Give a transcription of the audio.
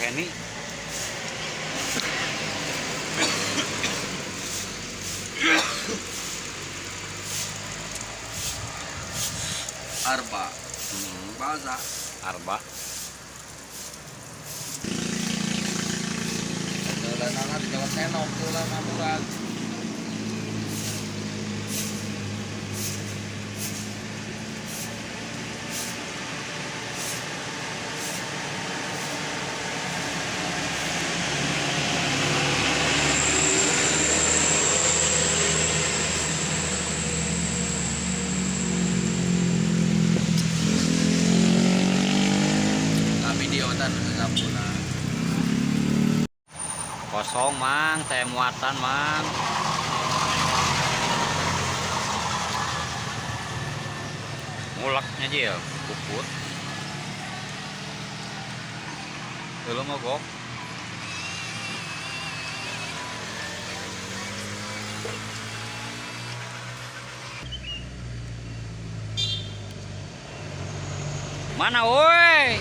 Eni. Arba. Baza. Arba. Deulanana di Jawa Senok, deulan murag. Nah, video tan sampuna. Kosong, Mang, teh muatan, Mang. Nguleknya aja ya, puput. Dulu mogok. Mana woi?